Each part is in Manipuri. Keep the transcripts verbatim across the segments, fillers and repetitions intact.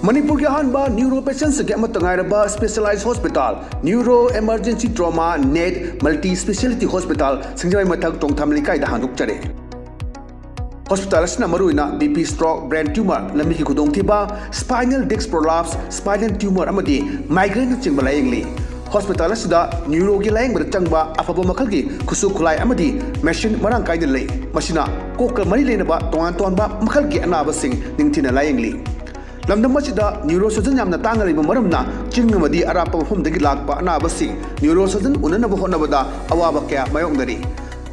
ꯃꯅꯤꯄꯨꯔꯒꯤ ꯑꯍꯥꯟꯕ ꯅ꯭ꯌꯨꯔꯣ ꯄꯦꯁꯦꯟꯁꯤꯡꯒꯤ ꯑꯃꯠꯇ ꯉꯥꯏꯔꯕ specialise hospital, neuro emergency trauma net multi speciality hospital, Singjamei ꯃꯊꯛ ꯇꯣꯡꯊꯥꯝ ꯂꯩꯀꯥꯏꯗ ꯍꯥꯡꯗꯣꯛꯆꯔꯦ꯫ ꯍꯣꯁꯄꯤꯇꯥꯜ ꯑꯁꯤꯅ ꯃꯔꯨꯑꯣꯏꯅ B P stroke, brain tumour, ꯂꯝꯕꯤꯒꯤ ꯈꯨꯗꯣꯡꯊꯤꯕ, spinal disc prolapse, spinal tumour ꯑꯃꯗꯤ ꯃꯥꯏꯒ꯭ꯔꯦꯟꯅꯆꯤꯡꯕ ꯂꯥꯌꯦꯡꯂꯤ꯫ ꯍꯣꯁꯄꯤꯇꯥꯜ ꯑꯁꯤꯗ ꯅ꯭ꯌꯨꯔꯣꯒꯤ ꯂꯥꯌꯦꯡꯕꯗ ꯆꯪꯕ ꯑꯐꯕ ꯃꯈꯜꯒꯤ ꯈꯨꯠꯁꯨ ꯈꯨꯠꯂꯥꯏ ꯑꯃꯗꯤ ꯃꯦꯁꯤꯟ ꯃꯔꯥꯡ ꯀꯥꯏꯅ ꯂꯩ꯫ ꯃꯁꯤꯅ ꯀꯣꯛꯀ ꯃꯔꯤ ꯂꯩꯅꯕ ꯇꯣꯉꯥꯟ ꯇꯣꯉꯥꯟꯕ ꯃꯈꯜꯒꯤ ꯑꯅꯥꯕꯁꯤꯡ ꯅꯤꯡꯊꯤꯅ ꯂꯥꯌꯦꯡꯂꯤ꯫ ꯂꯝꯗꯝ ꯑꯁꯤꯗ ꯅ꯭ꯌꯨꯔꯣ ꯁꯔꯖꯟ ꯌꯥꯝꯅ ꯇꯥꯡꯅ ꯂꯩꯕ ꯃꯔꯝꯅ ꯆꯤꯡ ꯑꯃꯗꯤ ꯑꯔꯥꯞꯄ ꯃꯐꯝꯗꯒꯤ ꯂꯥꯛꯄ ꯑꯅꯥꯕꯁꯤꯡ ꯅ꯭ꯌꯨꯔꯣ ꯁꯔꯖꯟ ꯎꯅꯅꯕ ꯍꯣꯠꯅꯕꯗ ꯑꯋꯥꯕ ꯀꯌꯥ ꯃꯥꯌꯣꯛꯅꯔꯤ꯫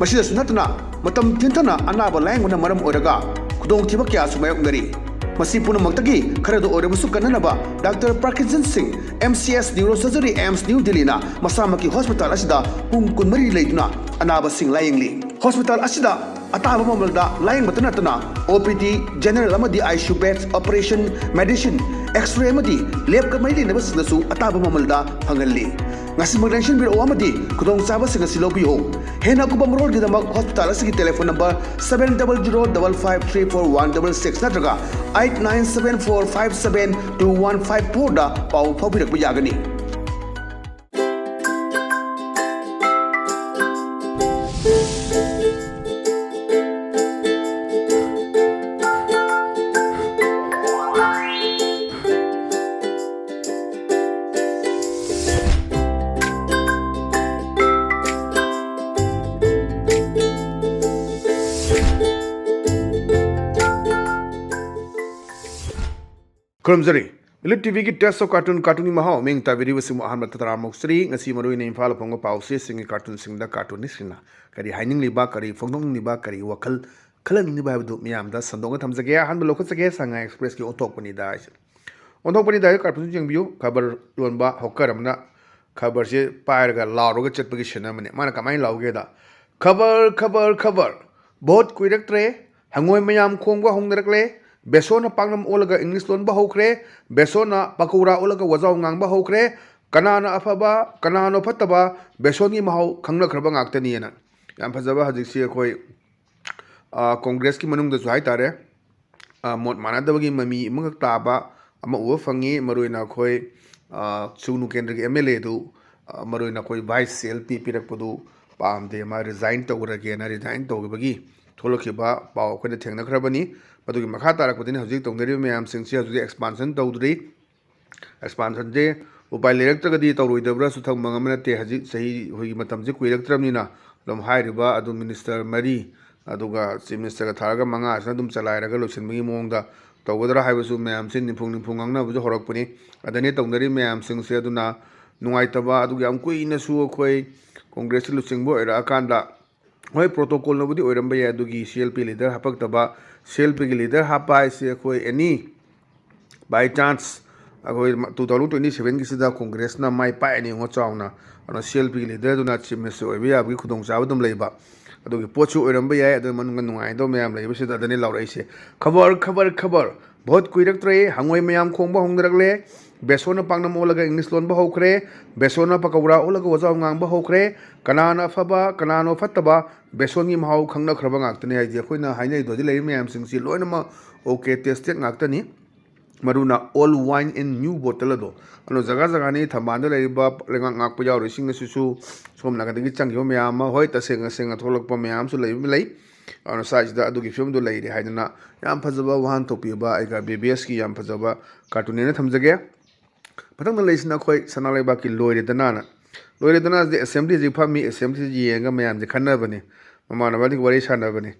ꯃꯁꯤꯗꯁꯨ ꯅꯠꯇꯅ ꯃꯇꯝ ꯊꯤꯟꯊꯅ ꯑꯅꯥꯕ ꯂꯥꯌꯦꯡꯕꯅ ꯃꯔꯝ ꯑꯣꯏꯔꯒ ꯈꯨꯗꯣꯡꯊꯤꯕ ꯀꯌꯥꯁꯨ ꯃꯥꯌꯣꯛꯅꯔꯤ꯫ ꯃꯁꯤ ꯄꯨꯝꯅꯃꯛꯇꯒꯤ ꯈꯔꯗ ꯑꯣꯏꯔꯕꯁꯨ ꯀꯟꯅꯅꯕ ꯗꯥꯛꯇꯔ ꯄ꯭ꯔꯀꯤꯟꯖꯟ ꯁꯤꯡ, M C S neuro surgery, AIIMS New ꯗꯤꯜꯂꯤꯅ ꯃꯁꯥꯃꯛꯀꯤ ꯍꯣꯁꯄꯤꯇꯥꯜ ꯑꯁꯤꯗ ꯄꯨꯡ ꯀꯨꯟꯃꯔꯤ ꯂꯩꯗꯨꯅ ꯑꯅꯥꯕꯁꯤꯡ ꯂꯥꯌꯦꯡꯂꯤ꯫ ꯍꯣꯁꯄꯤꯇꯥꯜ ꯑꯁꯤꯗ ꯑꯇꯥꯕ ꯃꯃꯜꯗ ꯂꯥꯌꯦꯡꯕꯇ ꯅꯠꯇꯅ ꯑꯣ ꯄꯤ ꯗꯤ, ꯖꯦꯅꯔꯦꯜ ꯑꯃꯗꯤ I C U beds, operation, medicine, X-ray ꯑꯃꯗꯤ ꯂꯦꯕꯀ ꯃꯔꯤ ꯂꯩꯅꯕꯁꯤꯡꯗꯁꯨ ꯑꯇꯥꯕ ꯃꯃꯜꯗ ꯐꯪꯍꯜꯂꯤ꯫ ꯉꯁꯤꯃꯛ ꯂꯦꯡꯁꯤꯟꯕꯤꯔꯛꯎ ꯑꯃꯗꯤ ꯈꯨꯗꯣꯡꯆꯥꯕꯁꯤꯡ ꯑꯁꯤ ꯂꯧꯕꯤꯌꯨ꯫ ꯍꯦꯟꯅ ꯑꯀꯨꯞꯄ ꯃꯔꯣꯜꯒꯤꯗꯃꯛ ꯍꯣꯁꯄꯤꯇꯥꯜ ꯑꯁꯤꯒꯤ telephone number seven double zero double five three four one double six ꯅꯠꯇ꯭ꯔꯒ eight nine seven four five seven two one five four ꯗ ꯄꯥꯎ ꯐꯥꯎꯕꯤꯔꯛꯄ ꯌꯥꯒꯅꯤ꯫ ꯈꯨꯔꯨꯝꯖꯔꯤ꯫ ꯏꯂꯤꯠ ꯇꯤ ꯚꯤꯒꯤ Taste of Cartoon, ꯀꯥꯔꯇꯨꯟꯒꯤ ꯃꯍꯥꯎ ꯃꯤꯡ ꯇꯥꯕꯤꯔꯤꯕꯁꯤꯡꯕꯨ ꯑꯍꯥꯟꯕ ꯇꯔꯥꯝꯅ ꯑꯣꯛꯆꯔꯤ꯫ ꯉꯁꯤ ꯃꯔꯨꯑꯣꯏꯅ ꯏꯝꯐꯥꯜꯗ ꯐꯣꯡꯕ ꯄꯥꯎꯆꯦꯁꯤꯡꯒꯤ ꯀꯥꯔꯇꯨꯟꯁꯤꯡꯗ ꯀꯥꯔꯇꯨꯅꯤꯁꯁꯤꯡꯅ ꯀꯔꯤ ꯍꯥꯏꯅꯤꯡꯂꯤꯕ, ꯀꯔꯤ ꯐꯣꯡꯗꯣꯛꯅꯤꯡꯂꯤꯕ, ꯀꯔꯤ ꯋꯥꯈꯜ ꯈꯜꯍꯟꯅꯤꯡꯂꯤꯕ ꯍꯥꯏꯕꯗꯨ ꯃꯤꯌꯥꯝꯗ ꯁꯟꯗꯣꯛꯅ ꯊꯝꯖꯒꯦ꯫ ꯑꯍꯥꯟꯕ ꯂꯧꯈꯠꯆꯒꯦ, ꯁꯉꯥꯏ ꯑꯦꯛꯁꯄ꯭ꯔꯦꯁꯀꯤ ꯑꯣꯟꯊꯣꯛꯄꯅꯤꯗ ꯍꯥꯏꯁꯦ꯫ ꯑꯣꯟꯊꯣꯛꯄꯅꯤꯗ ꯍꯥꯏꯕ ꯀꯥꯔꯇꯨꯟꯁꯤ ꯌꯦꯡꯕꯤꯌꯨ꯫ ꯈꯕꯔ ꯌꯣꯟꯕ ꯍꯣꯀꯔ ꯑꯃꯅ ꯈꯕꯔꯁꯦ ꯄꯥꯏꯔꯒ ꯂꯥꯎꯔꯒ ꯆꯠꯄꯒꯤ ꯁꯤꯟ ꯑꯃꯅꯤ꯫ ꯃꯥꯅ ꯀꯃꯥꯏꯅ ꯂꯥꯎꯒꯦꯗ, "ꯈꯕꯔ, ꯈꯕꯔ, ꯈꯕꯔ, ꯚꯣꯠ ꯀꯨꯏꯔꯛꯇ꯭ꯔꯦ, ꯍꯉꯣꯏ ꯃꯌꯥꯝ ꯈꯣꯡꯕ ꯍꯧꯅꯔꯛꯂꯦ, ꯕꯦꯁꯣꯟꯅ ꯄꯥꯛꯅꯝ ꯑꯣꯜꯂꯒ ꯏꯪꯂꯤꯁ ꯂꯣꯟꯕ ꯍꯧꯈ꯭ꯔꯦ, ꯕꯦꯁꯣꯟꯅ ꯄꯀꯧꯔꯥ ꯑꯣꯜꯂꯒ ꯋꯥꯖꯥꯎ ꯉꯥꯡꯕ ꯍꯧꯈ꯭ꯔꯦ, ꯀꯅꯥꯅ ꯑꯐꯕ, ꯀꯅꯥꯅꯣ ꯐꯠꯇꯕ, ꯕꯦꯁꯣꯟꯒꯤ ꯃꯍꯥꯎ ꯈꯪꯅꯈ꯭ꯔꯕ ꯉꯥꯛꯇꯅꯤꯅ"꯫ ꯌꯥꯝ ꯐꯖꯕ, ꯍꯧꯖꯤꯛꯁꯤ ꯑꯩꯈꯣꯏ, ꯑ, ꯀꯣꯡꯒ꯭ꯔꯦꯁꯀꯤ ꯃꯅꯨꯡꯗꯁꯨ ꯍꯥꯏꯇꯥꯔꯦ, ꯑ, ꯃꯣꯠ ꯃꯥꯟꯅꯗꯕꯒꯤ ꯃꯃꯤ ꯑꯃꯈꯛ ꯇꯥꯕ, ꯑꯃ ꯎꯕ ꯐꯪꯉꯤ꯫ ꯃꯔꯨꯑꯣꯏꯅ ꯑꯩꯈꯣꯏ, ꯑ, ꯁꯨꯒꯅꯨ ꯀꯦꯟꯗ꯭ꯔꯒꯤ M L A ꯗꯨ, ꯑ, ꯃꯔꯨꯑꯣꯏꯅ ꯑꯩꯈꯣꯏ vice C L P ꯄꯤꯔꯛꯄꯗꯨ ꯄꯥꯝꯗꯦ, ꯃꯥ resign ꯇꯧꯈ꯭ꯔꯒꯦꯅ resign ꯇꯧꯈꯤꯕꯒꯤ ꯊꯣꯛꯂꯛꯈꯤꯕ ꯄꯥꯎ ꯑꯩꯈꯣꯏꯅ ꯊꯦꯡꯅꯈ꯭ꯔꯕꯅꯤ꯫ ꯃꯗꯨꯒꯤ ꯃꯈꯥ ꯇꯥꯔꯛꯄꯗꯅꯤ ꯍꯧꯖꯤꯛ ꯇꯧꯅꯔꯤꯕ ꯃꯌꯥꯝꯁꯤꯡꯁꯤ ꯍꯧꯖꯤꯛ expansion ꯇꯧꯗ꯭ꯔꯤ꯫ Expansion ꯁꯦ ꯎꯄꯥꯏ ꯂꯩꯔꯛꯇ꯭ꯔꯒꯗꯤ ꯇꯧꯔꯣꯏꯗꯕ꯭ꯔꯥꯁꯨ ꯊꯝꯕ ꯉꯝꯕ ꯅꯠꯇꯦ꯫ ꯍꯧꯖꯤꯛ ꯆꯍꯤ, ꯑꯩꯈꯣꯏꯒꯤ ꯃꯇꯝꯁꯦ ꯀꯨꯏꯔꯛꯇ꯭ꯔꯕꯅꯤꯅ ꯑꯗꯨꯝ ꯍꯥꯏꯔꯤꯕ ꯑꯗꯨ minister ꯃꯔꯤ, ꯑꯗꯨꯒ chief minister ꯒ ꯊꯥꯔꯒ ꯃꯉꯥꯁꯤꯅ ꯑꯗꯨꯝ ꯆꯂꯥꯏꯔꯒ ꯂꯣꯏꯁꯤꯟꯕꯒꯤ ꯃꯑꯣꯡꯗ ꯇꯧꯒꯗ꯭ꯔꯥ ꯍꯥꯏꯕꯁꯨ ꯃꯌꯥꯝꯁꯦ ꯅꯤꯡꯐꯨꯡ ꯅꯤꯡꯐꯨꯡ ꯉꯥꯡꯅꯕꯁꯨ ꯍꯧꯔꯛꯄꯅꯤ꯫ ꯑꯗꯅꯤ ꯇꯧꯅꯔꯤ ꯃꯌꯥꯝꯁꯤꯡꯁꯦ꯫ ꯑꯗꯨꯅ ꯅꯨꯡꯉꯥꯏꯇꯕ, ꯑꯗꯨꯒ ꯌꯥꯝ ꯀꯨꯏꯅꯁꯨ ꯑꯩꯈꯣꯏ ꯀꯣꯡꯒ꯭ꯔꯦꯁꯀꯤ ꯂꯨꯆꯤꯡꯕ ꯑꯣꯏꯔꯛꯑꯀꯥꯟꯗ, ꯍꯣꯏ, protocol ꯅꯕꯨꯗꯤ ꯑꯣꯏꯔꯝꯕ ꯌꯥꯏ, ꯑꯗꯨꯒꯤ C L P leader ꯍꯥꯄꯛꯇꯕ꯫ C L P ꯒꯤ leader ꯍꯥꯞꯄ ꯍꯥꯏꯁꯦ ꯑꯩꯈꯣꯏ any by chance ꯑꯩꯈꯣꯏ two thousand twenty seven ꯒꯤꯁꯤꯗ ꯀꯣꯡꯒ꯭ꯔꯦꯁꯅ ꯃꯥꯏ ꯄꯥꯛꯑꯅꯤ ꯌꯦꯡꯉꯣ ꯆꯥꯎꯅ꯫ ꯑꯗꯨꯅ C L P ꯒꯤ leader ꯗꯨꯅ chief minister ꯑꯣꯏꯕ ꯌꯥꯕꯒꯤ ꯈꯨꯗꯣꯡꯆꯥꯕ ꯑꯗꯨꯝ ꯂꯩꯕ꯫ ꯑꯗꯨꯒꯤ ꯄꯣꯠꯁꯨ ꯑꯣꯏꯔꯝꯕ ꯌꯥꯏ꯫ ꯑꯗꯨ ꯃꯅꯨꯡꯗ ꯅꯨꯡꯉꯥꯏꯗꯕ ꯃꯌꯥꯝ ꯂꯩꯕꯁꯤꯗ ꯑꯗꯅꯤ ꯂꯥꯎꯔꯛꯏꯁꯦ꯫ ꯈꯕꯔ, ꯈꯕꯔ, ꯈꯕꯔ! Vote ꯀꯨꯏꯔꯛꯇ꯭ꯔꯦ, ꯍꯪꯉꯣꯏ ꯃꯌꯥꯝ ꯈꯣꯡꯕ ꯍꯧꯅꯔꯛꯂꯦ꯫ ꯕꯦꯁꯣꯟꯅ ꯄꯥꯛꯅꯝ ꯑꯣꯜꯂꯒ English ꯂꯣꯟꯕ ꯍꯧꯈ꯭ꯔꯦ꯫ ꯕꯦꯁꯣꯟꯅ ꯄꯀꯧꯔꯥ ꯑꯣꯜꯂꯒ ꯋꯥꯖꯥꯎ ꯉꯥꯡꯕ ꯍꯧꯈ꯭ꯔꯦ꯫ ꯀꯅꯥꯅ ꯑꯐꯕ, ꯀꯅꯥꯅꯣ ꯐꯠꯇꯕ, ꯕꯦꯁꯣꯟꯒꯤ ꯃꯍꯥꯎ ꯈꯪꯅꯈ꯭ꯔꯕ ꯉꯥꯛꯇꯅꯤ꯫ ꯍꯥꯏꯗꯤ ꯑꯩꯈꯣꯏꯅ ꯍꯥꯏꯅꯔꯤꯗꯣ ꯍꯧꯖꯤꯛ ꯂꯩꯔꯤꯕ ꯃꯌꯥꯝꯁꯤꯡꯁꯤ ꯂꯣꯏꯅꯃꯛ okay tested ꯉꯥꯛꯇꯅꯤ꯫ ꯃꯔꯨꯅ old wine in new bottle ꯑꯗꯣ꯫ ꯑꯗꯣ ꯖꯒꯥ ꯖꯒꯥꯅꯤ ꯊꯝꯕꯥꯜꯗ ꯂꯩꯔꯤꯕ ꯂꯩꯉꯥꯛ ꯉꯥꯛꯄ ꯌꯥꯎꯔꯤꯁꯤꯡ ꯑꯁꯤꯁꯨ ꯁꯣꯝ ꯅꯥꯀꯟꯗꯒꯤ ꯆꯪꯈꯤꯕ ꯃꯌꯥꯝ ꯑꯃ, ꯍꯣꯏ, ꯇꯁꯦꯡ ꯇꯁꯦꯡꯅ ꯊꯣꯛꯂꯛꯄ ꯃꯌꯥꯝ ꯑꯃꯁꯨ ꯂꯩꯕ ꯂꯩ꯫ ꯑꯗꯨꯅ ꯁ꯭ꯋꯥꯏꯁꯤꯗ ꯑꯗꯨꯒꯤ ꯐꯤꯕꯝꯗꯨ ꯂꯩꯔꯦ ꯍꯥꯏꯗꯅ ꯌꯥꯝ ꯐꯖꯕ ꯋꯥꯍꯟꯊꯣꯛ ꯄꯤꯕ ꯑꯩꯒ ꯕꯤ ꯕꯤ ꯑꯦꯁꯀꯤ ꯌꯥꯝ ꯐꯖꯕ cartoon ꯅꯦꯅ ꯊꯝꯖꯒꯦ꯫ ꯃꯊꯪꯗ ꯂꯩꯁꯤꯅ ꯑꯩꯈꯣꯏ ꯁꯅꯥ ꯂꯩꯕꯥꯛꯀꯤ ꯂꯣꯏꯔꯦꯗꯅꯥꯅ꯫ ꯂꯣꯏꯔꯦꯗꯅꯥꯁꯤꯗꯤ assembly ꯁꯤ ꯐꯝꯃꯤ, assembly ꯁꯤ ꯌꯦꯡꯉꯒ ꯃꯌꯥꯝꯁꯦ ꯈꯟꯅꯕꯅꯤ, ꯃꯃꯥꯟꯅꯕ ꯑꯅꯤꯒ ꯋꯥꯔꯤ ꯁꯥꯟꯅꯕꯅꯤ꯫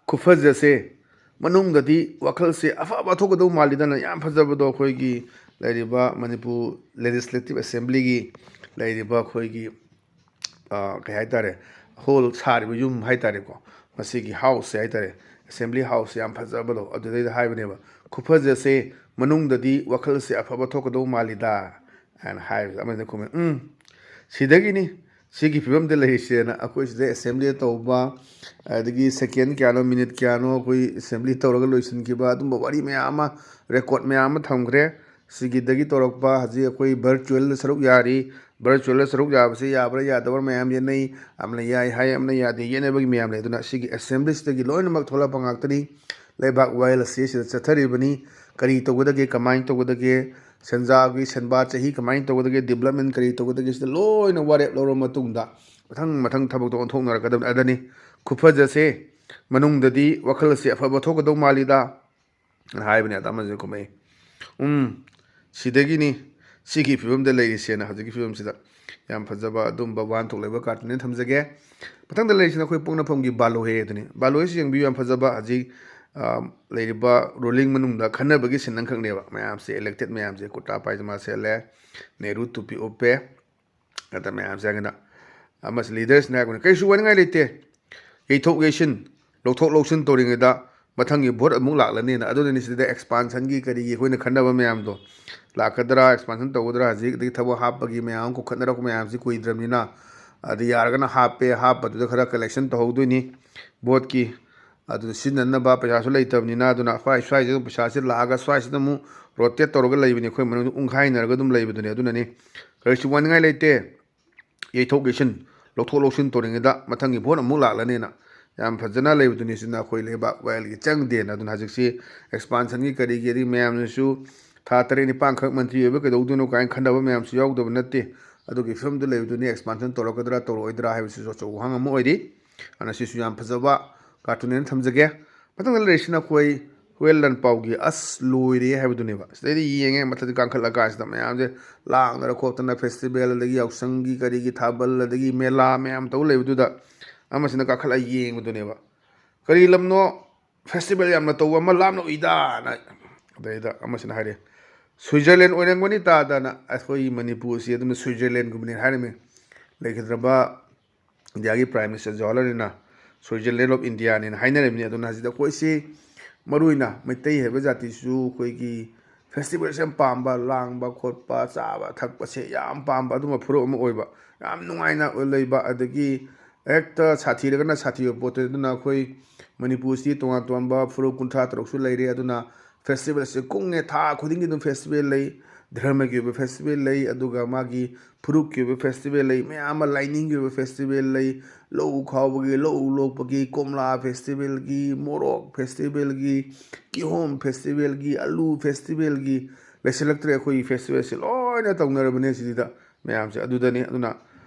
ꯈꯨꯐꯖꯁꯦ ꯃꯅꯨꯡꯗꯗꯤ ꯋꯥꯈꯜꯁꯦ ꯑꯐꯕ ꯊꯣꯛꯀꯗꯧ ꯃꯥꯜꯂꯤꯗꯅ, ꯌꯥꯝ ꯐꯖꯕꯗꯣ꯫ ꯑꯩꯈꯣꯏꯒꯤ ꯂꯩꯔꯤꯕ ꯃꯅꯤꯄꯨꯔ Legislative Assembly ꯒꯤ ꯂꯩꯔꯤꯕ ꯑꯩꯈꯣꯏꯒꯤ, ꯑ, ꯀꯩ ꯍꯥꯏꯇꯥꯔꯦ, hall ꯁꯥꯔꯤꯕ ꯌꯨꯝ ꯍꯥꯏꯇꯥꯔꯦꯀꯣ, ꯃꯁꯤꯒꯤ house ꯁꯦ ꯍꯥꯏꯇꯥꯔꯦ, assembly house ꯁꯦ ꯌꯥꯝ ꯐꯖꯕꯗꯣ, ꯑꯗꯨꯗꯩꯗ ꯍꯥꯏꯕꯅꯦꯕ, "ꯈꯨꯐꯖꯁꯦ ꯃꯅꯨꯡꯗꯗꯤ ꯋꯥꯈꯜꯁꯦ ꯑꯐꯕ ꯊꯣꯛꯀꯗꯧ ꯃꯥꯜꯂꯤꯗ" ꯍꯥꯏꯅ ꯍꯥꯏꯕꯗ ꯑꯃꯅ ꯈꯨꯝꯃꯦ, "ꯎꯝ, ꯁꯤꯗꯒꯤꯅꯤ ꯁꯤꯒꯤ ꯐꯤꯕꯝꯗ ꯂꯩꯔꯤꯁꯦꯅ꯫ ꯑꯩꯈꯣꯏ ꯁꯤꯗ assembly ꯗ ꯇꯧꯕ, ꯑꯗꯒꯤ second ꯀꯌꯥꯅꯣ, minute ꯀꯌꯥꯅꯣ ꯑꯩꯈꯣꯏ assembly ꯇꯧꯔꯒ ꯂꯣꯏꯁꯤꯟꯈꯤꯕ, ꯑꯗꯨꯝꯕ ꯋꯥꯔꯤ ꯃꯌꯥꯝ ꯑꯃ, record ꯃꯌꯥꯝ ꯑꯃ ꯊꯝꯈ꯭ꯔꯦ꯫ ꯁꯤꯒꯤꯗꯒꯤ ꯇꯧꯔꯛꯄ ꯍꯧꯖꯤꯛ ꯑꯩꯈꯣꯏ virtual ꯗ ꯁꯔꯨꯛ ꯌꯥꯔꯤ꯫ Virtual ꯗ ꯁꯔꯨꯛ ꯌꯥꯕꯁꯤ ꯌꯥꯕ꯭ꯔꯥ ꯌꯥꯗꯕ꯭ꯔꯥ ꯃꯌꯥꯝ ꯌꯦꯠꯅꯩ꯫ ꯑꯃꯅ ꯌꯥꯏ ꯍꯥꯏ, ꯑꯃꯅ ꯌꯥꯗꯦ, ꯌꯦꯠꯅꯕꯒꯤ ꯃꯌꯥꯝ ꯂꯩ꯫ ꯑꯗꯨꯅ ꯁꯤꯒꯤ assembly ꯁꯤꯗꯒꯤ ꯂꯣꯏꯅꯃꯛ ꯊꯣꯛꯂꯛꯄ ꯉꯥꯛꯇꯅꯤ꯫ ꯂꯩꯕꯥꯛ ꯋꯥꯌꯦꯜ ꯑꯁꯤ ꯁꯤꯗ ꯆꯠꯊꯔꯤꯕꯅꯤ꯫ ꯀꯔꯤ ꯇꯧꯒꯗꯒꯦ, ꯀꯃꯥꯏꯅ ꯇꯧꯒꯗꯒꯦ, ꯁꯦꯟꯖꯥꯒꯤ ꯁꯦꯟꯕꯥ ꯆꯍꯤ ꯀꯃꯥꯏꯅ ꯇꯧꯒꯗꯒꯦ, ꯗꯤꯕꯂꯞꯃꯦꯟ ꯀꯔꯤ ꯇꯧꯒꯗꯒꯦ, ꯁꯤꯗ ꯂꯣꯏꯅ ꯋꯥꯔꯦꯞ ꯂꯧꯔꯕ ꯃꯇꯨꯡꯗ ꯃꯊꯪ ꯃꯊꯪ ꯊꯕꯛꯇꯣ ꯑꯣꯟꯊꯣꯛꯅꯔꯛꯀꯗꯕꯅꯤ꯫ ꯑꯗꯅꯤ ꯈꯨꯐꯖꯁꯦ, ꯃꯅꯨꯡꯗꯗꯤ ꯋꯥꯈꯜꯁꯦ ꯑꯐꯕ ꯊꯣꯛꯀꯗꯧ ꯃꯥꯜꯂꯤꯗ ꯍꯥꯏꯕꯅꯦ꯫ ꯑꯗ ꯑꯃꯁꯨ ꯀꯨꯝꯃꯛꯏ, ꯎꯝ, ꯁꯤꯗꯒꯤꯅꯤ ꯁꯤꯒꯤ ꯐꯤꯕꯝꯗ ꯂꯩꯔꯤꯁꯦꯅ, ꯍꯧꯖꯤꯛꯀꯤ ꯐꯤꯕꯝꯁꯤꯗ꯫ ꯌꯥꯝ ꯐꯖꯕ ꯑꯗꯨꯝꯕ ꯋꯥꯍꯟꯊꯣꯛ ꯂꯩꯕ ꯀꯥꯔꯇꯨꯟꯅꯦꯅ ꯊꯝꯖꯒꯦ꯫ ꯃꯊꯪꯗ ꯂꯩꯔꯤꯁꯤꯅ ꯑꯩꯈꯣꯏ ꯄꯣꯛꯅꯐꯝꯒꯤ ꯕꯥꯂꯣꯍꯦ ꯑꯗꯨꯅꯤ꯫ ꯕꯥꯂꯣꯍꯦꯁꯤ ꯌꯦꯡꯕꯤꯌꯨ, ꯌꯥꯝ ꯐꯖꯕ꯫ ꯍꯧꯖꯤꯛ, ꯑ, ꯂꯩꯔꯤꯕ ꯔꯨꯂꯤꯡ ꯃꯅꯨꯡꯗ ꯈꯟꯅꯕꯒꯤ ꯁꯤꯟ ꯑꯃꯈꯛꯅꯦꯕ꯫ ꯃꯌꯥꯝꯁꯦ, ꯏꯂꯦꯛꯇꯦꯠ ꯃꯌꯥꯝꯁꯦ ꯀꯨꯔꯇꯥ ꯄꯥꯏꯖꯃꯥ ꯁꯦꯠꯂꯦ, ꯅꯦꯍꯔꯨ ꯇꯨꯄꯤ ꯎꯞꯄꯦ, ꯑꯗ ꯃꯌꯥꯝꯁꯦ ꯍꯥꯏꯒꯅ ꯑꯃꯁꯨ ꯂꯤꯗꯔꯁꯤꯅ ꯍꯥꯏꯔꯛꯄꯅꯤ, "ꯀꯩꯁꯨ ꯋꯥꯅꯤꯡꯉꯥꯏ ꯂꯩꯇꯦ, ꯌꯩꯊꯣꯛ ꯌꯩꯁꯤꯟ, ꯂꯧꯊꯣꯛ ꯂꯧꯁꯤꯟ ꯇꯧꯔꯤꯉꯩꯗ ꯃꯊꯪꯒꯤ ꯚꯣꯠ ꯑꯃꯨꯛ ꯂꯥꯛꯂꯅꯤꯅ"꯫ ꯑꯗꯨꯅꯅꯤ ꯁꯤꯗ ꯑꯦꯛꯁꯄꯥꯟꯁꯟꯒꯤ ꯀꯔꯤꯒꯤ ꯑꯩꯈꯣꯏꯅ ꯈꯟꯅꯕ ꯃꯌꯥꯝꯗꯣ꯫ ꯂꯥꯛꯀꯗ꯭ꯔꯥ, ꯑꯦꯛꯁꯄꯥꯟꯁꯟ ꯇꯧꯒꯗ꯭ꯔꯥ, ꯍꯧꯖꯤꯛ ꯑꯗꯒꯤ ꯊꯕꯛ ꯍꯥꯞꯄꯒꯤ ꯃꯌꯥꯝ ꯑꯃ ꯀꯧꯈꯠꯅꯔꯛꯄ ꯃꯌꯥꯝꯁꯤ ꯀꯨꯏꯗ꯭ꯔꯕꯅꯤꯅ꯫ ꯑꯗ ꯌꯥꯔꯒꯅ ꯍꯥꯞꯄꯦ, ꯍꯥꯞꯄꯗꯨꯗ ꯈꯔ ꯀꯂꯦꯛꯁꯟ ꯇꯧꯍꯧꯗꯣꯏꯅꯤ ꯚꯣꯠꯀꯤ꯫ ꯑꯗꯨꯗ ꯁꯤꯖꯤꯟꯅꯅꯕ ꯄꯩꯁꯥꯁꯨ ꯂꯩꯇꯕꯅꯤꯅ, ꯑꯗꯨꯅ ꯑꯩꯈꯣꯏ ꯁ꯭ꯋꯥꯏꯁꯤꯗ ꯄꯩꯁꯥꯁꯤ ꯂꯥꯛꯑꯒ ꯁ꯭ꯋꯥꯏꯁꯤꯗ ꯑꯃꯨꯛ ꯔꯣꯇꯦꯠ ꯇꯧꯔꯒ ꯂꯩꯕꯅꯤ, ꯑꯩꯈꯣꯏ ꯃꯅꯨꯡꯗ ꯎꯪꯈꯥꯏꯅꯔꯒ ꯑꯗꯨꯝ ꯂꯩꯕꯗꯨꯅꯤ꯫ ꯑꯗꯨꯅꯅꯤ ꯀꯔꯤꯁꯨ ꯋꯥꯅꯤꯡꯉꯥꯏ ꯂꯩꯇꯦ꯫ ꯌꯩꯊꯣꯛ ꯌꯩꯁꯤꯟ, ꯂꯧꯊꯣꯛ ꯂꯧꯁꯤꯟ ꯇꯧꯔꯤꯉꯩꯗ ꯃꯊꯪꯒꯤ ꯚꯣꯠ ꯑꯃꯨꯛ ꯂꯥꯛꯂꯅꯤꯅ ꯌꯥꯝ ꯐꯖꯅ ꯂꯩꯕꯗꯨꯅꯤ꯫ ꯁꯤꯅ ꯑꯩꯈꯣꯏ ꯂꯩꯕꯥꯛ ꯋꯥꯌꯦꯜꯒꯤ ꯆꯪꯗꯦꯅ꯫ ꯑꯗꯨꯅ ꯍꯧꯖꯤꯛꯁꯤ ꯑꯦꯛꯁꯄꯥꯟꯁꯟꯒꯤ ꯀꯔꯤꯒꯤ ꯑꯗꯒꯤ ꯃꯌꯥꯝꯅꯁꯨ ꯊꯥ ꯇꯔꯦꯠ ꯅꯤꯄꯥꯟꯈꯛ ꯃꯟꯇ꯭ꯔꯤ ꯑꯣꯏꯕ ꯀꯩꯗꯧꯗꯣꯏꯅꯣ ꯀꯥꯏꯅ ꯈꯟꯅꯕ ꯃꯌꯥꯝꯁꯨ ꯌꯥꯎꯗꯕ ꯅꯠꯇꯦ꯫ ꯑꯗꯨꯒꯤ ꯐꯤꯕꯝꯗ ꯂꯩꯕꯗꯨꯅꯤ꯫ ꯑꯦꯛꯁꯄꯥꯟꯁꯟ ꯇꯧꯔꯛꯀꯗ꯭ꯔꯥ ꯇꯧꯔꯛꯑꯣꯏꯗ꯭ꯔꯥ ꯍꯥꯏꯕꯁꯤꯁꯨ ꯑꯆꯧꯕ ꯋꯥꯍꯪ ꯑꯃ ꯑꯣꯏꯔꯤ꯫ ꯑꯗꯨꯅ ꯁꯤꯁꯨ ꯌꯥꯝ ꯐꯖꯕ ꯀꯥꯔꯇꯨꯟꯅꯦꯅ ꯊꯝꯖꯒꯦ꯫ ꯃꯊꯪꯗ ꯂꯩꯔꯤꯁꯤꯅ ꯑꯩꯈꯣꯏ ꯍꯨꯌꯦꯟ ꯂꯥꯟꯄꯥꯎꯒꯤ "ꯑꯁ ꯂꯣꯏꯔꯦ" ꯍꯥꯏꯕꯗꯨꯅꯦꯕ꯫ ꯁꯤꯗꯩꯗ ꯌꯦꯡꯉꯦ, ꯃꯊꯛꯇ ꯀꯥꯈꯠꯂꯀꯥꯟꯁꯤꯗ ꯃꯌꯥꯝꯁꯦ ꯂꯥꯡꯗꯅ ꯈꯣꯠꯇꯅ, ꯐꯦꯁꯇꯤꯚꯦꯜ ꯑꯗꯒꯤ ꯌꯥꯎꯁꯪꯒꯤ ꯀꯔꯤꯒꯤ ꯊꯥꯕꯜ ꯑꯗꯒꯤ ꯃꯦꯂꯥ ꯃꯌꯥꯝ ꯇꯧ ꯂꯩꯕꯗꯨꯗ ꯑꯃꯁꯤꯅ ꯀꯥꯈꯠꯂꯒ ꯌꯦꯡꯕꯗꯨꯅꯦꯕ꯫ "ꯀꯔꯤ ꯂꯝꯅꯣ ꯐꯦꯁꯇꯤꯚꯦꯜ ꯌꯥꯝꯅ ꯇꯧꯕ ꯑꯃ ꯂꯥꯞꯅ ꯎꯏꯗꯥꯅ?" ꯑꯗꯩꯗ ꯑꯃꯁꯤꯅ ꯍꯥꯏꯔꯦ, "ꯁ꯭ꯋꯤꯖꯔꯂꯦꯟ ꯑꯣꯏꯔꯝꯒꯅꯤ ꯇꯥꯗꯅ, ꯑꯩꯈꯣꯏ ꯃꯅꯤꯄꯨꯔꯁꯤ ꯑꯗꯨꯝꯅ ꯁ꯭ꯋꯤꯖꯔꯂꯦꯟꯒꯨꯝꯕꯅꯦꯅ" ꯍꯥꯏꯔꯝꯃꯤ꯫ ꯂꯩꯈꯤꯗ꯭ꯔꯕ ꯏꯟꯗꯤꯌꯥꯒꯤ ꯄ꯭ꯔꯥꯏꯝ ꯃꯤꯅꯤꯁꯇꯔ ꯖꯋꯥꯍꯔꯂꯥꯜ ꯅꯦꯍꯔꯨꯅ "ꯁ꯭ꯋꯤꯖꯔꯂꯦꯟ ꯑꯣꯐ ꯏꯟꯗꯤꯌꯥꯅꯦꯅ" ꯍꯥꯏꯅꯔꯤꯕꯅꯤ꯫ ꯑꯗꯨꯅ ꯍꯧꯖꯤꯛꯇ ꯑꯩꯈꯣꯏꯁꯤ, ꯃꯔꯨ ꯑꯣꯏꯅ ꯃꯩꯇꯩ ꯍꯥꯏꯕ ꯖꯥꯇꯤꯁꯨ ꯑꯩꯈꯣꯏꯒꯤ ꯐꯦꯁꯇꯤꯚꯦꯜꯁꯦ ꯌꯥꯝ ꯄꯥꯝꯕ, ꯂꯥꯡꯕ ꯈꯣꯠꯄ, ꯆꯥꯕ ꯊꯛꯄꯁꯦ ꯌꯥꯝ ꯄꯥꯝꯕ ꯑꯗꯨꯝꯕ ꯐꯨꯔꯨꯞ ꯑꯃ ꯑꯣꯏꯕ, ꯌꯥꯝ ꯅꯨꯡꯉꯥꯏꯅ ꯂꯩꯕ, ꯑꯗꯒꯤ ꯍꯦꯛꯇ ꯁꯥꯊꯤꯔꯒꯅ ꯁꯥꯊꯤꯕ ꯄꯣꯠꯇꯨꯅꯤ꯫ ꯑꯗꯨꯅ ꯑꯩꯈꯣꯏ ꯃꯅꯤꯄꯨꯔꯁꯤ ꯇꯣꯉꯥꯟ ꯇꯣꯉꯥꯟꯕ ꯐꯨꯔꯨꯞ ꯀꯨꯟꯊ꯭ꯔꯥ ꯇꯔꯨꯛꯁꯨ ꯂꯩꯔꯦ꯫ ꯑꯗꯨꯅ ꯐꯦꯁꯇꯤꯚꯦꯜꯁꯦ ꯀꯨꯡꯉꯦ, ꯊꯥ ꯈꯨꯗꯤꯡꯒꯤ ꯑꯗꯨꯝ ꯐꯦꯁꯇꯤꯚꯦꯜ ꯂꯩ꯫ ꯙꯔꯃꯒꯤ ꯑꯣꯏꯕ ꯐꯦꯁꯇꯤꯚꯦꯜ ꯂꯩ, ꯑꯗꯨꯒ ꯃꯥꯒꯤ ꯐꯨꯔꯨꯞꯀꯤ ꯑꯣꯏꯕ ꯐꯦꯁꯇꯤꯚꯦꯜ ꯂꯩ, ꯃꯌꯥꯝ ꯑꯃ ꯂꯥꯏꯅꯤꯡꯒꯤ ꯑꯣꯏꯕ ꯐꯦꯁꯇꯤꯚꯦꯜ ꯂꯩ, ꯂꯧ ꯈꯥꯎꯕꯒꯤ, ꯂꯧ ꯂꯣꯛꯄꯒꯤ, ꯀꯣꯝꯂꯥ ꯐꯦꯁꯇꯤꯚꯦꯜꯒꯤ, ꯃꯣꯔꯣꯛ ꯐꯦꯁꯇꯤꯚꯦꯜꯒꯤ, ꯀꯤꯍꯣꯝ ꯐꯦꯁꯇꯤꯚꯦꯜꯒꯤ, ꯑꯂꯨ ꯐꯦꯁꯇꯤꯚꯦꯜꯒꯤ, ꯂꯩꯁꯤꯜꯂꯛꯇ꯭ꯔꯦ꯫ ꯑꯩꯈꯣꯏꯒꯤ ꯐꯦꯁꯇꯤꯚꯦꯜꯁꯦ ꯂꯣꯏꯅ ꯇꯧꯅꯔꯕꯅꯦ ꯁꯤꯗ ꯃꯌꯥꯝꯁꯦ꯫ ꯑꯗꯨꯗꯅꯤ, ꯑꯗꯨꯅ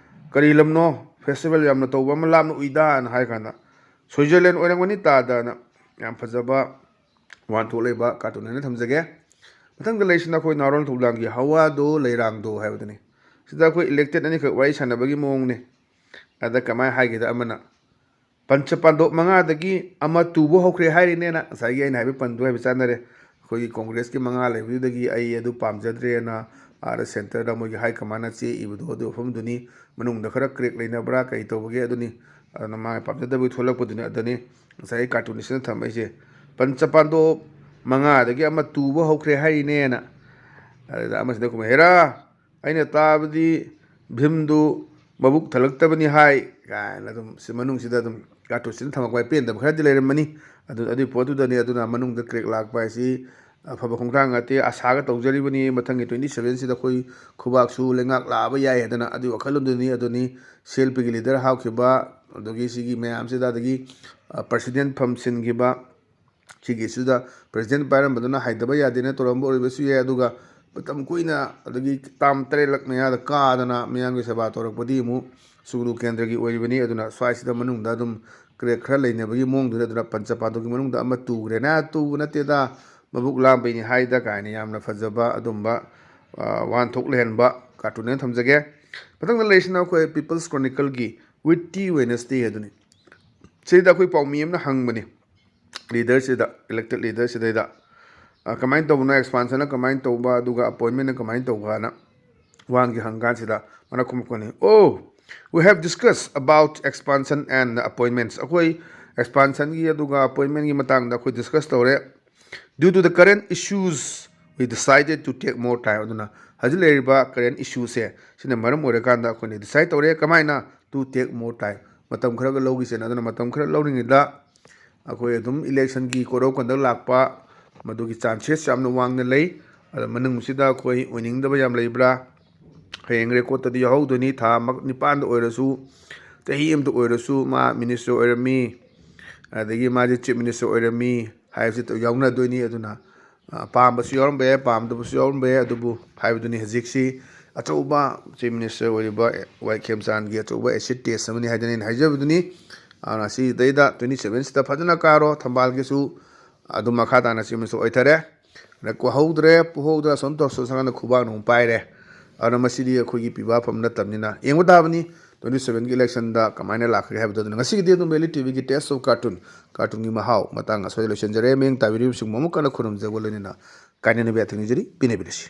ꯀꯔꯤ ꯂꯝꯅꯣ ꯐꯦꯁꯇꯤꯚꯦꯜ ꯌꯥꯝꯅ ꯇꯧꯕ ꯑꯃ ꯂꯥꯞꯅ ꯎꯏꯗꯥꯅ ꯍꯥꯏ ꯀꯥꯟꯗ, ꯁ꯭ꯋꯤꯖꯔꯂꯦꯟ ꯑꯣꯏꯔꯝꯒꯅꯤ ꯇꯥꯗꯅ꯫ ꯌꯥꯝ ꯐꯖꯕ ꯋꯥꯍꯟꯊꯣꯛ ꯂꯩꯕ ꯀꯥꯔꯇꯨꯟ ꯍꯥꯏꯅ ꯊꯝꯖꯒꯦ꯫ ꯃꯊꯪꯗ ꯂꯩꯁꯤꯅ ꯑꯩꯈꯣꯏ ꯅꯥꯔꯣꯟ ꯊꯧꯗꯥꯡꯒꯤ ꯍꯋꯥꯗꯣ ꯂꯩꯔꯥꯡꯗꯣ ꯍꯥꯏꯕꯗꯨꯅꯤ꯫ ꯁꯤꯗ ꯑꯩꯈꯣꯏ ꯏꯂꯦꯛꯇꯦꯠ ꯑꯅꯤꯈꯛ ꯋꯥꯔꯤ ꯁꯥꯟꯅꯕꯒꯤ ꯃꯑꯣꯡꯅꯤ꯫ ꯑꯗ ꯀꯃꯥꯏꯅ ꯍꯥꯏꯒꯦꯗ, ꯑꯃꯅ ꯄꯟꯆ ꯄꯥꯟꯗꯣꯞ ꯃꯉꯥꯗꯒꯤ ꯑꯃ ꯇꯨꯕ ꯍꯧꯈ꯭ꯔꯦ ꯍꯥꯏꯔꯤꯅꯦꯅ, ꯉꯁꯥꯏꯒꯤ ꯑꯩꯅ ꯍꯥꯏꯕ ꯄꯟꯗꯨ ꯍꯥꯏꯕ ꯆꯥꯟꯅꯔꯦ꯫ ꯑꯩꯈꯣꯏꯒꯤ ꯀꯣꯡꯒ꯭ꯔꯦꯁꯀꯤ ꯃꯉꯥ ꯂꯩꯕꯗꯨꯗꯒꯤ ꯑꯩ ꯑꯗꯨ ꯄꯥꯝꯖꯗ꯭ꯔꯦꯅ ꯑꯥꯗ ꯁꯦꯟꯇꯔꯗ ꯃꯣꯏꯒꯤ ꯍꯥꯏ ꯀꯃꯥꯟꯅ ꯆꯦ ꯏꯕꯗꯣ, ꯑꯗꯨ ꯃꯐꯝꯗꯨꯅꯤ꯫ ꯃꯅꯨꯡꯗ ꯈꯔ ꯀ꯭ꯔꯦꯛ ꯂꯩꯅꯕ꯭ꯔꯥ ꯀꯔꯤ ꯇꯧꯕꯒꯦ ꯑꯗꯨꯅꯤ꯫ ꯑꯗꯨꯅ ꯃꯥꯒꯤ ꯄꯥꯝꯖꯗꯕꯒꯤ ꯊꯣꯛꯂꯛꯄꯗꯨꯅꯤ꯫ ꯑꯗꯨꯅꯤ ꯉꯁꯥꯏꯒꯤ ꯀꯥꯔꯇꯨꯟꯁꯤꯅ ꯊꯝꯃꯛꯏꯁꯦ, ꯄꯟꯆ ꯄꯥꯟꯗꯣꯞ ꯃꯉꯥꯗꯒꯤ ꯑꯃ ꯇꯨꯕ ꯍꯧꯈ꯭ꯔꯦ ꯍꯥꯏꯔꯤꯅꯦꯅ꯫ ꯑꯗꯨꯗ ꯑꯃꯁꯤꯅ ꯀꯨꯝꯍꯩ, "ꯍꯦꯔꯥ, ꯑꯩꯅ ꯇꯥꯕꯗꯤ ꯚꯤꯝꯗꯨ ꯃꯕꯨꯛ ꯊꯜꯂꯛꯇꯕꯅꯤ ꯍꯥꯏ" ꯀꯥꯏꯅ ꯑꯗꯨꯝ ꯁꯤ ꯃꯅꯨꯡꯁꯤꯗ ꯑꯗꯨꯝ ꯀꯥꯔꯇꯨꯟꯁꯤꯅ ꯊꯝꯃꯛꯄ ꯍꯥꯏ ꯄꯦꯟꯗꯕ ꯈꯔꯗꯤ ꯂꯩꯔꯝꯃꯅꯤ꯫ ꯑꯗꯨ, ꯑꯗꯨꯒꯤ ꯄꯣꯠꯇꯨꯗꯅꯤ꯫ ꯑꯗꯨꯅ ꯃꯅꯨꯡꯗ ꯀ꯭ꯔꯦꯛ ꯂꯥꯛꯄ ꯍꯥꯏꯁꯤ ꯑꯐꯕ ꯈꯣꯡꯊꯥꯡ ꯅꯠꯇꯦ꯫ ꯑꯁꯥꯒ ꯇꯧꯖꯔꯤꯕꯅꯤ, ꯃꯊꯪꯒꯤ twenty seven ꯁꯤꯗ ꯑꯩꯈꯣꯏ ꯈꯨꯕꯥꯛꯁꯨ ꯂꯩꯉꯥꯛ ꯂꯥꯛꯑꯕ ꯌꯥꯏ ꯍꯥꯏꯗꯅ ꯑꯗꯨꯒꯤ ꯋꯥꯈꯜꯂꯣꯟꯗꯨꯅꯤ꯫ ꯑꯗꯨꯅꯤ ꯁꯤ ꯑꯦꯜ ꯄꯤꯒꯤ ꯂꯤꯗꯔ ꯍꯥꯞꯈꯤꯕ, ꯑꯗꯒꯤ ꯁꯤꯒꯤ ꯃꯌꯥꯝꯁꯤꯗ, ꯑꯗꯒꯤ, ꯑ, ꯄ꯭ꯔꯁꯤꯗꯦꯟ ꯐꯝꯁꯤꯟꯈꯤꯕ, ꯁꯤꯒꯤꯁꯤꯗ ꯄ꯭ꯔꯁꯤꯗꯦꯟ ꯄꯥꯏꯔꯝꯕꯗꯨꯅ ꯍꯥꯏꯗꯕ ꯌꯥꯗꯦꯅ ꯇꯧꯔꯝꯕ ꯑꯣꯏꯔꯕꯁꯨ ꯌꯥꯏ꯫ ꯑꯗꯨꯒ ꯃꯇꯝ ꯀꯨꯏꯅ, ꯑꯗꯒꯤ ꯇꯥꯝ ꯇꯔꯦꯠꯂꯛ ꯃꯌꯥꯗ ꯀꯥꯗꯅ ꯃꯤꯌꯥꯝꯒꯤ ꯁꯦꯕꯥ ꯇꯧꯔꯛꯄꯗꯤ ꯑꯃꯨꯛ ꯁꯨꯒꯅꯨ ꯀꯦꯟꯗ꯭ꯔꯒꯤ ꯑꯣꯏꯔꯤꯕꯅꯤ꯫ ꯑꯗꯨꯅ ꯁ꯭ꯋꯥꯏꯁꯤꯗ ꯃꯅꯨꯡꯗ ꯑꯗꯨꯝ ꯀ꯭ꯔꯦꯛ ꯈꯔ ꯂꯩꯅꯕꯒꯤ ꯃꯑꯣꯡꯗꯨꯅ, ꯑꯗꯨꯅ ꯄꯟꯆ ꯄꯥꯟꯗꯣꯞꯀꯤ ꯃꯅꯨꯡꯗ ꯑꯃ ꯇꯨꯈ꯭ꯔꯦꯅ, ꯇꯨꯕ ꯅꯠꯇꯦꯗ, ꯃꯕꯨꯛ ꯂꯥꯝꯕꯩꯅꯤ ꯍꯥꯏꯗ ꯀꯥꯏꯅ ꯌꯥꯝꯅ ꯐꯖꯕ ꯑꯗꯨꯝꯕ, ꯑ, ꯋꯥꯍꯟꯊꯣꯛ ꯂꯩꯍꯟꯕ ꯀꯥꯔꯇꯨꯟ ꯑꯣꯏꯅ ꯊꯝꯖꯒꯦ꯫ ꯃꯊꯪꯗ ꯂꯩꯔꯤꯁꯤꯅ ꯑꯩꯈꯣꯏ People's Chronicleꯒꯤ Witty Wednesday ꯑꯗꯨꯅꯤ꯫ ꯁꯤꯗ ꯑꯩꯈꯣꯏ ꯄꯥꯎꯃꯤ ꯑꯃꯅ ꯍꯪꯕꯅꯤ ꯂꯤꯗꯔꯁꯤꯗ, ꯏꯂꯦꯛꯇꯦꯠ ꯂꯤꯗꯔꯁꯤꯗꯩꯗ, ꯑ, ꯀꯃꯥꯏꯅ ꯇꯧꯕꯅꯣ, ꯑꯦꯛꯁꯄꯥꯟꯁꯟꯅ ꯀꯃꯥꯏꯅ ꯇꯧꯕ, ꯑꯗꯨꯒ ꯑꯄꯣꯏꯟꯃꯦꯟꯅ ꯀꯃꯥꯏꯅ ꯇꯧꯕꯅ ꯋꯥꯍꯪꯁꯦ ꯍꯪꯀꯥꯟꯁꯤꯗ ꯃꯥꯅ ꯈꯨꯝꯃꯛꯄꯅꯤ, "Oh, we have discussed about expansion and appointments." ꯑꯩꯈꯣꯏ ꯑꯦꯛꯁꯄꯥꯟꯁꯟꯒꯤ ꯑꯗꯨꯒ ꯑꯄꯣꯏꯟꯃꯦꯟꯒꯤ ꯃꯇꯥꯡꯗ ꯑꯩꯈꯣꯏ ꯗꯤꯁꯀꯁ ꯇꯧꯔꯦ꯫ "Due to the current issues, we decided to take more time." ꯑꯗꯨꯅ ꯍꯧꯖꯤꯛ ꯂꯩꯔꯤꯕ ꯀꯔꯦꯟ ꯏꯁꯨꯁꯦ, ꯁꯤꯅ ꯃꯔꯝ ꯑꯣꯏꯔꯀꯥꯟꯗ ꯑꯩꯈꯣꯏꯅ ꯗꯤꯁꯥꯏꯠ ꯇꯧꯔꯦ꯫ ꯀꯃꯥꯏꯅ? "To take more time." ꯃꯇꯝ ꯈꯔꯒ ꯂꯧꯈꯤꯁꯦꯅ꯫ ꯑꯗꯨꯅ ꯃꯇꯝ ꯈꯔ ꯂꯧꯔꯤꯉꯩꯗ ꯑꯩꯈꯣꯏ ꯑꯗꯨꯝ ꯏꯂꯦꯛꯁꯟꯒꯤ code of conduct ꯂꯥꯛꯄ, ꯃꯗꯨꯒꯤ ꯆꯥꯟꯁꯦꯁ ꯌꯥꯝꯅ ꯋꯥꯡꯅ ꯂꯩ꯫ ꯑꯗꯣ ꯃꯅꯨꯡꯁꯤꯗ ꯑꯩꯈꯣꯏ ꯑꯣꯏꯅꯤꯡꯗꯕ ꯌꯥꯝ ꯂꯩꯕ꯭ꯔꯥ? ꯍꯌꯦꯡ ꯔꯦꯀꯣꯔꯠꯇꯗꯤ ꯌꯥꯎꯍꯧꯗꯣꯏꯅꯤ꯫ ꯊꯥ ꯃ-, ꯅꯤꯄꯥꯟꯗ ꯑꯣꯏꯔꯁꯨ, ꯆꯍꯤ ꯑꯃꯗ ꯑꯣꯏꯔꯁꯨ ꯃꯥ ꯃꯤꯅꯤꯁꯇꯔ ꯑꯣꯏꯔꯝꯃꯤ, ꯑꯗꯒꯤ ꯃꯥꯁꯦ ꯆꯤꯐ ꯃꯤꯅꯤꯁꯇꯔ ꯑꯣꯏꯔꯝꯃꯤ ꯍꯥꯏꯕꯁꯤ ꯌꯥꯎꯅꯗꯣꯏꯅꯤ꯫ ꯑꯗꯨꯅ, ꯑ, ꯄꯥꯝꯕꯁꯨ ꯌꯥꯎꯔꯝꯕ ꯌꯥꯏ, ꯄꯥꯝꯗꯕꯁꯨ ꯌꯥꯎꯔꯝꯕ ꯌꯥꯏ꯫ ꯑꯗꯨꯕꯨ ꯍꯥꯏꯕꯗꯨꯅꯤ, ꯍꯧꯖꯤꯛꯁꯤ ꯑꯆꯧꯕ ꯆꯤꯐ ꯃꯤꯅꯤꯁꯇꯔ ꯑꯣꯏꯔꯤꯕ ꯋꯥꯏ ꯈꯦꯝꯆꯥꯟꯒꯤ ꯑꯆꯧꯕ ꯑꯦꯁꯤꯠ ꯇꯦꯁ ꯑꯃꯅꯤ ꯍꯥꯏꯗꯅ ꯑꯩꯅ ꯍꯥꯏꯖꯕꯗꯨꯅꯤ꯫ ꯑꯗꯨꯅ ꯁꯤꯗꯩꯗ twenty seven ꯁꯤꯗ ꯐꯖꯅ ꯀꯥꯔꯣ, ꯊꯝꯕꯥꯜꯒꯤꯁꯨ ꯑꯗꯨꯝ ꯃꯈꯥ ꯇꯥꯅ ꯆꯤꯐ ꯃꯤꯅꯤꯁꯇꯔ ꯑꯣꯏꯊꯔꯦ꯫ ꯑꯗ ꯀꯨꯍꯧꯗ꯭ꯔꯦ, ꯄꯨꯍꯧꯗ꯭ꯔꯦ, ꯑꯁꯣꯝ ꯇꯧꯔꯁꯨ ꯁꯪꯒꯥꯅ ꯈꯨꯕꯥꯛꯅ ꯑꯃꯨꯛ ꯄꯥꯏꯔꯦ꯫ ꯑꯗꯨꯅ ꯃꯁꯤꯗꯤ ꯑꯩꯈꯣꯏꯒꯤ ꯄꯤꯕ ꯐꯝ ꯅꯠꯇꯕꯅꯤꯅ ꯌꯦꯡꯕ ꯇꯥꯕꯅꯤ twenty seven ꯒꯤ election ꯗ ꯀꯃꯥꯏꯅ ꯂꯥꯛꯀꯒꯦ ꯍꯥꯏꯕꯗꯣ꯫ ꯑꯗꯨꯅ ꯉꯁꯤꯒꯤꯗꯤ ꯑꯗꯨꯝ ꯚꯦꯂꯤ ꯇꯤ ꯚꯤꯒꯤ Taste of Cartoon, cartoon ꯒꯤ ꯃꯍꯥꯎ ꯃꯇꯥꯡ ꯑꯁ꯭ꯋꯥꯏꯗ ꯂꯣꯏꯁꯤꯟꯖꯔꯦ꯫ ꯃꯤꯠꯌꯦꯡ ꯇꯥꯕꯤꯔꯤꯕꯁꯤꯡꯕꯨ ꯑꯃꯨꯛ ꯍꯟꯅ ꯈꯨꯔꯨꯝꯖꯕ ꯂꯣꯏꯅꯅ ꯀꯥꯏꯅꯅꯕ ꯌꯥꯊꯪ ꯅꯤꯖꯔꯤ꯫ ꯄꯤꯅꯕꯤꯔꯁꯤ꯫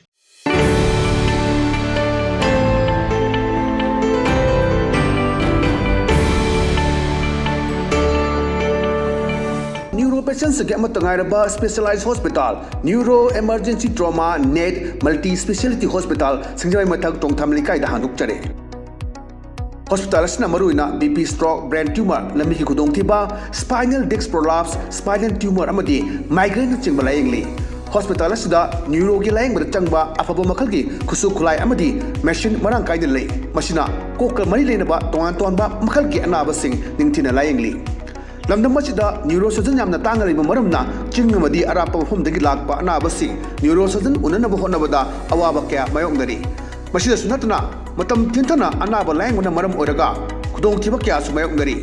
Neuro patients ꯀꯤ ꯑꯃꯠꯇ ꯉꯥꯏꯔꯕ specialized hospital, Neuro Emergency Trauma Net Multi Speciality Hospital, ꯁꯤꯡꯖꯃꯩ ꯃꯊꯛ ꯇꯣꯡꯊꯥꯝ ꯂꯩꯀꯥꯏꯗ ꯍꯥꯡꯗꯣꯛꯆꯔꯦ꯫ ꯍꯣꯁꯄꯤꯇꯥꯜ ꯑꯁꯤꯅ ꯃꯔꯨꯑꯣꯏꯅ B P stroke, brain tumor, ꯂꯝꯕꯤꯒꯤ ꯈꯨꯗꯣꯡꯊꯤꯕ, spinal disc prolapse, spinal tumor ꯑꯃꯗꯤ migraine ꯅꯆꯤꯡꯕ ꯂꯥꯌꯦꯡꯂꯤ꯫ ꯍꯣꯁꯄꯤꯇꯥꯜ ꯑꯁꯤꯗ ꯅ꯭ꯌꯨꯔꯣꯒꯤ ꯂꯥꯌꯦꯡꯕꯗ ꯆꯪꯕ ꯑꯐꯕ ꯃꯈꯜꯒꯤ ꯈꯨꯠꯁꯨ ꯈꯨꯠꯂꯥꯏ ꯑꯃꯗꯤ ꯃꯦꯁꯤꯟ ꯃꯔꯥꯡ ꯀꯥꯏꯅ ꯂꯩ꯫ ꯃꯁꯤꯅ ꯀꯣꯛꯀ ꯃꯔꯤ ꯂꯩꯅꯕ ꯇꯣꯉꯥꯟ ꯇꯣꯉꯥꯟꯕ ꯃꯈꯜꯒꯤ ꯑꯅꯥꯕꯁꯤꯡ ꯅꯤꯡꯊꯤꯅ ꯂꯥꯌꯦꯡꯂꯤ꯫ ꯂꯝꯗꯝ ꯑꯁꯤꯗ ꯅ꯭ꯌꯨꯔꯣ ꯁꯔꯖꯟ ꯌꯥꯝꯅ ꯇꯥꯡꯅ ꯂꯩꯕ ꯃꯔꯝꯅ ꯆꯤꯡ ꯑꯃꯗꯤ ꯑꯔꯥꯞꯄ ꯃꯐꯝꯗꯒꯤ ꯂꯥꯛꯄ ꯑꯅꯥꯕꯁꯤꯡ ꯅ꯭ꯌꯨꯔꯣ ꯁꯔꯖꯟ ꯎꯅꯅꯕ ꯍꯣꯠꯅꯕꯗ ꯑꯋꯥꯕ ꯀꯌꯥ ꯃꯥꯌꯣꯛꯅꯔꯤ꯫ ꯃꯁꯤꯗꯁꯨ ꯅꯠꯇꯅ ꯃꯇꯝ ꯊꯤꯟꯊꯅ ꯑꯅꯥꯕ ꯂꯥꯌꯦꯡꯕꯅ ꯃꯔꯝ ꯑꯣꯏꯔꯒ ꯈꯨꯗꯣꯡꯊꯤꯕ ꯀꯌꯥꯁꯨ ꯃꯥꯌꯣꯛꯅꯔꯤ꯫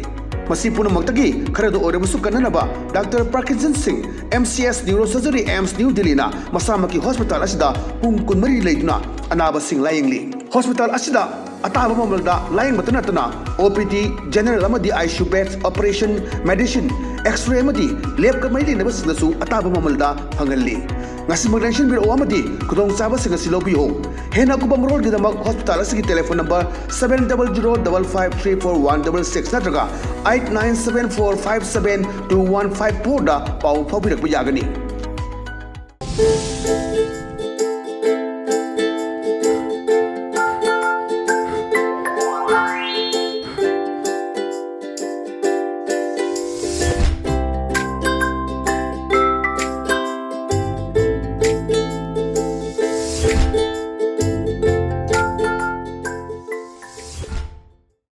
ꯃꯁꯤ ꯄꯨꯝꯅꯃꯛꯇꯒꯤ ꯈꯔꯗ ꯑꯣꯏꯔꯕꯁꯨ ꯀꯟꯅꯅꯕ ꯗꯥꯛꯇꯔ ꯄ꯭ꯔꯀꯤꯟꯁꯟ ꯁꯤꯡ, M C S Neurosurgery, AIIMS New Delhi ꯅ ꯃꯁꯥꯃꯛꯀꯤ ꯍꯣꯁꯄꯤꯇꯥꯜ ꯑꯁꯤꯗ ꯄꯨꯡ ꯀꯨꯟꯃꯔꯤ ꯂꯩꯗꯨꯅ ꯑꯅꯥꯕꯁꯤꯡ ꯂꯥꯌꯦꯡꯂꯤ꯫ ꯍꯣꯁꯄꯤꯇꯥꯜ ꯑꯁꯤꯗ ꯑꯇꯥꯕ ꯃꯃꯜꯗ ꯂꯥꯌꯦꯡꯕꯇ ꯅꯠꯇꯅ O P D, general ꯑꯃꯗꯤ I C U beds, operation, medicine, X-ray ꯑꯃꯗꯤ lab ꯀ ꯃꯔꯤ ꯂꯩꯅꯕꯁꯤꯡꯗꯁꯨ ꯑꯇꯥꯕ ꯃꯃꯜꯗ ꯐꯪꯍꯜꯂꯤ꯫ ꯉꯁꯤꯃꯛ ꯂꯦꯡꯁꯤꯟꯕꯤꯔꯛꯑꯣ ꯑꯃꯗꯤ ꯈꯨꯗꯣꯡꯆꯥꯕꯁꯤꯡ ꯑꯁꯤ ꯂꯧꯕꯤꯌꯨ꯫ ꯍꯦꯟꯅ ꯑꯀꯨꯞꯄ ꯃꯔꯣꯜꯒꯤꯗꯃꯛ ꯍꯣꯁꯄꯤꯇꯥꯜ ꯑꯁꯤꯒꯤ telephone number seven double zero double five three four one double six ꯅꯠꯇ꯭ꯔꯒ eight nine seven four five seven two one five four ꯗ ꯄꯥꯎ ꯐꯥꯎꯕꯤꯔꯛꯄ ꯌꯥꯒꯅꯤ꯫